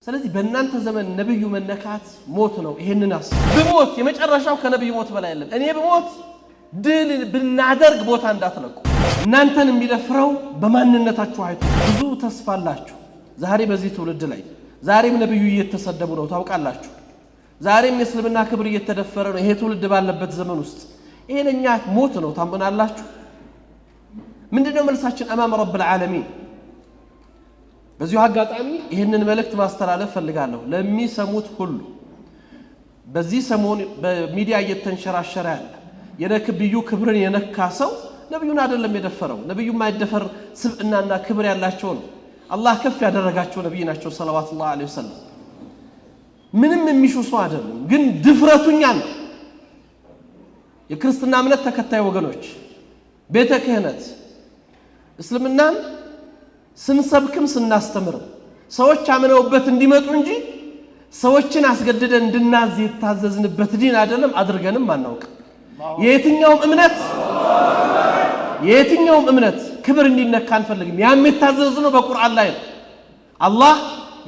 ስለዚህ በእናንተ ዘመን ነብዩ መነካት ሞት ነው። ይሄንን አስቡ። ብሞት የመጨረሻው ከነብዩ ሞት በላይ የለም። እኔ ብሞት ድል ብናደርግ ቦታ እንዳትለቁ። እናንተን የሚደፍረው በማንነታችሁ አይቶ ብዙ ተስፋ አላችሁ። ዛሬ በዚህ ትውልድ ላይ ዛሬም ነብዩ እየተሰደቡ ነው፣ ታውቃላችሁ። ዛሬም የእስልምና ክብር እየተደፈረ ነው። ይሄ ትውልድ ባለበት ዘመን ውስጥ ይሄ ለእኛ ሞት ነው። ታምናላችሁ? ምንድነው መልሳችን? أمام رب العالمين። በዚሁ አጋጣሚ ይህንን መልእክት ማስተላለፍ ፈልጋለሁ ለሚሰሙት ሁሉ። በዚህ ሰሞን በሚዲያ እየተንሸራሸረ ያለ የነብዩ ክብርን የነካ ሰው ነብዩን አይደለም የደፈረው። ነብዩ የማይደፈር ስብዕናና ክብር ያላቸው ነው። አላህ ከፍ ያደረጋቸው ነብይ ናቸው صلوات الله عليه وسلم። ምንም የሚሹ ሰው አይደለም፣ ግን ድፍረቱኛ ነው። የክርስትና እምነት ተከታይ ወገኖች፣ ቤተ ክህነት እስልምናን ስንሰብክም ስናስተምርም ሰዎች አምነውበት እንዲመጡ እንጂ ሰዎችን አስገድደን እንድናዝ የታዘዝንበት ዲን አይደለም፣ አድርገንም አናውቅም። የየትኛውም እምነት ክብር እንዲነካ አንፈልግም። ያም የታዘዝነው በቁርአን ላይ ነው። አላህ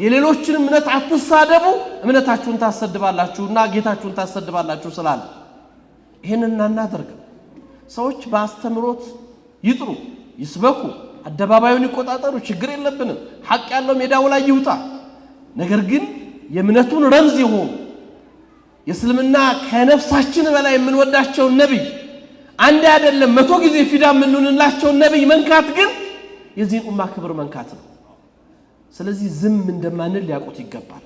የሌሎችን እምነት አትሳደቡ፣ እምነታችሁን ታሰድባላችሁና ጌታችሁን ታሰድባላችሁ ስላለ ይህንን አናደርግም። ሰዎች በአስተምሮት ይጥሩ፣ ይስበኩ፣ አደባባዩን ይቆጣጠሩ፣ ችግር የለብንም። ሐቅ ያለው ሜዳው ላይ ይውጣ። ነገር ግን የእምነቱን ረምዝ የሆኑ የእስልምና ከነፍሳችን በላይ የምንወዳቸውን ነቢይ፣ አንድ አይደለም 100 ጊዜ ፊዳ የምንሆንላቸውን ነቢይ መንካት ግን የዚህን ኡማ ክብር መንካት ነው። ስለዚህ ዝም እንደማንል ሊያውቁት ይገባል።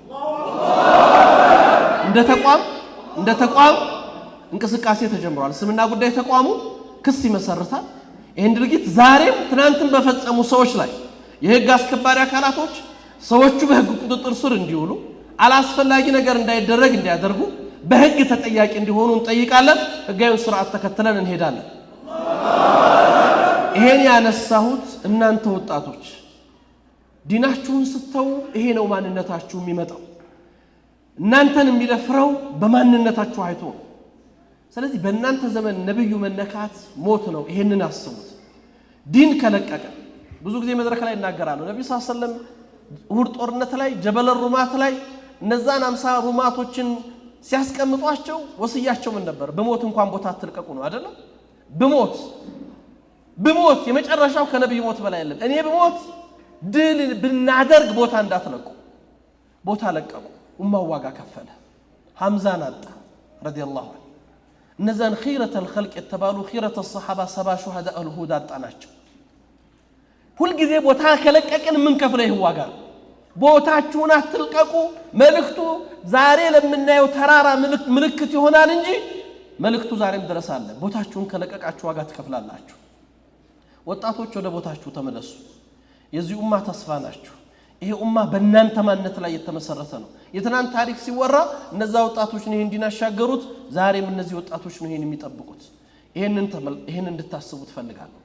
እንደ ተቋም እንቅስቃሴ ተጀምሯል። እስልምና ጉዳይ ተቋሙ ክስ ይመሰርታል። ይህን ድርጊት ዛሬም ትናንትም በፈጸሙ ሰዎች ላይ የህግ አስከባሪ አካላቶች ሰዎቹ በህግ ቁጥጥር ስር እንዲውሉ፣ አላስፈላጊ ነገር እንዳይደረግ እንዲያደርጉ፣ በህግ ተጠያቂ እንዲሆኑ እንጠይቃለን። ህጋዊውን ስርዓት ተከትለን እንሄዳለን። ይሄን ያነሳሁት እናንተ ወጣቶች ዲናችሁን ስተው ይሄ ነው ማንነታችሁ የሚመጣው። እናንተን የሚደፍረው በማንነታችሁ አይቶ ነው። ስለዚህ በእናንተ ዘመን ነብዩ መነካት ሞት ነው። ይሄንን አስቡት። ዲን ከለቀቀ ብዙ ጊዜ መድረክ ላይ እናገራለሁ። ነቢዩ ስ ሰለም ኡሁድ ጦርነት ላይ ጀበለ ሩማት ላይ እነዛን 50 ሩማቶችን ሲያስቀምጧቸው ወስያቸው ምን ነበር? ብሞት እንኳን ቦታ አትልቀቁ ነው አይደለም? ብሞት የመጨረሻው ከነብዩ ሞት በላይ የለም። እኔ ብሞት ድል ብናደርግ ቦታ እንዳትለቁ። ቦታ ለቀቁ። ኡማው ዋጋ ከፈለ። ሐምዛን አጣ رضي الله عنه። እነዛን خيرة الخلق የተባሉ خيرة الصحابة 70 شهداء الأحد አጣናቸው። ሁልጊዜ ቦታ ከለቀቅን የምንከፍለው ይህ ዋጋ ነው። ቦታችሁን አትልቀቁ። መልእክቱ ዛሬ ለምናየው ተራራ ምልክት ይሆናል እንጂ መልእክቱ ዛሬም ድረስ አለ። ቦታችሁን ከለቀቃችሁ ዋጋ ትከፍላላችሁ። ወጣቶች ወደ ቦታችሁ ተመለሱ። የዚህ ኡማ ተስፋ ናችሁ። ይሄ ኡማ በእናንተ ማንነት ላይ የተመሰረተ ነው። የትናንት ታሪክ ሲወራ እነዛ ወጣቶች ነው ይሄን ዲን ያሻገሩት። ዛሬም እነዚህ ወጣቶች ነው ይሄን የሚጠብቁት። ይሄንን እንድታስቡ ትፈልጋለሁ።